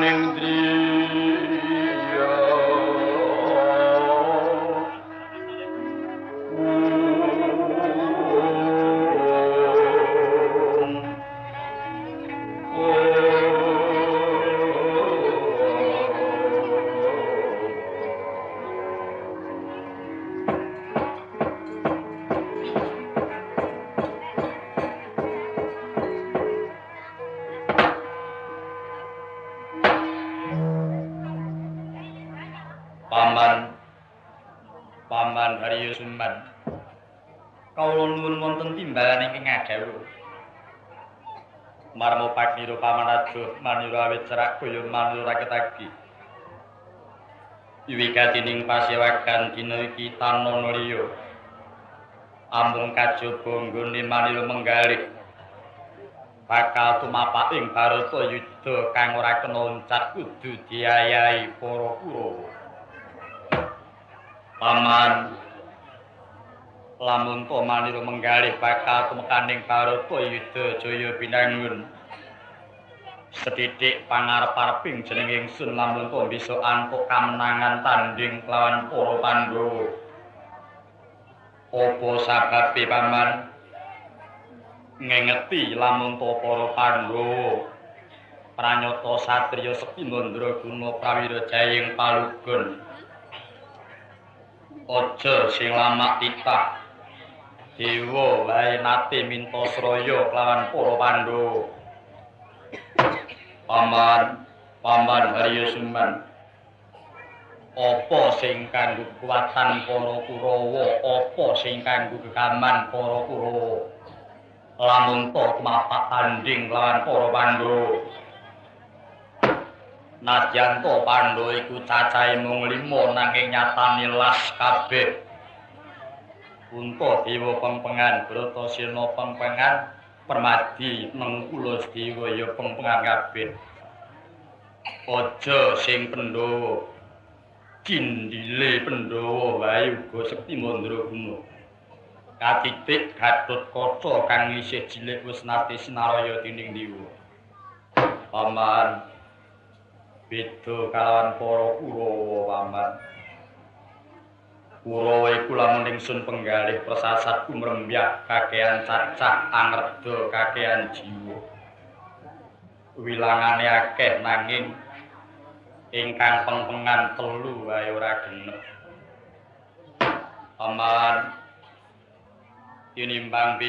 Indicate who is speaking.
Speaker 1: Paning driya Paman Haryo Suman. Kawula nuwun wonten timbalan ingkang ngadhawuh. Marmo paknira paman aduh manira awit cerak kaya manira ketagi. Wiwigatining pasewagan dina iki tanana liya. Amung kajaba nggone manira menggalih. Bakal tumapak ing Bharatayuda kang ora kena loncat kudu diayahi para Kurawa. Paman, lamun to manira menggalih bakal tumekaning Bharatayuda jaya binangun. Sethithik pangarep-areping jeneng ingsun lamun to bisa antuk kamenangan tandhing kelawan para Pandhawa. Apa sababe paman? Ngengeti lamun to para Pandhawa pranyata satriya sekti mandraguna prawira jayeng palugon. Aja sing lamak titah dewa wae nate minta sraya kelawan para Pandhawa. Paman, Paman Haryo Suman, apa sing kanggo kekuatan para Kurawa, apa sing kanggo kekaman para Kurawa lamun to tumapak tandhing kelawan para Pandhawa. Nadyan to Pandhawa iku cacahe mung 5 nanging nyatane las kabeh. Puntadewa pengpengan, Bratasena pengpengan, Permadi Nengkula Sedewa ya pengpengan kabeh. Aja sing Pandhawa, cindile Pandhawa wae uga sekti mandraguna. Katitik Gatotkaca kang isih cilik wis nate sinaraya dening dewa. Paman, beda kalawan para Kurawa paman. Kurawa iku lamun ingsun penggalih persasat kumrembyah kakehan cacah angerda kakehan jiwa. Wilangane akeh nanging ingkang pengpengan 3 wae ora genep. Paman, tinimbang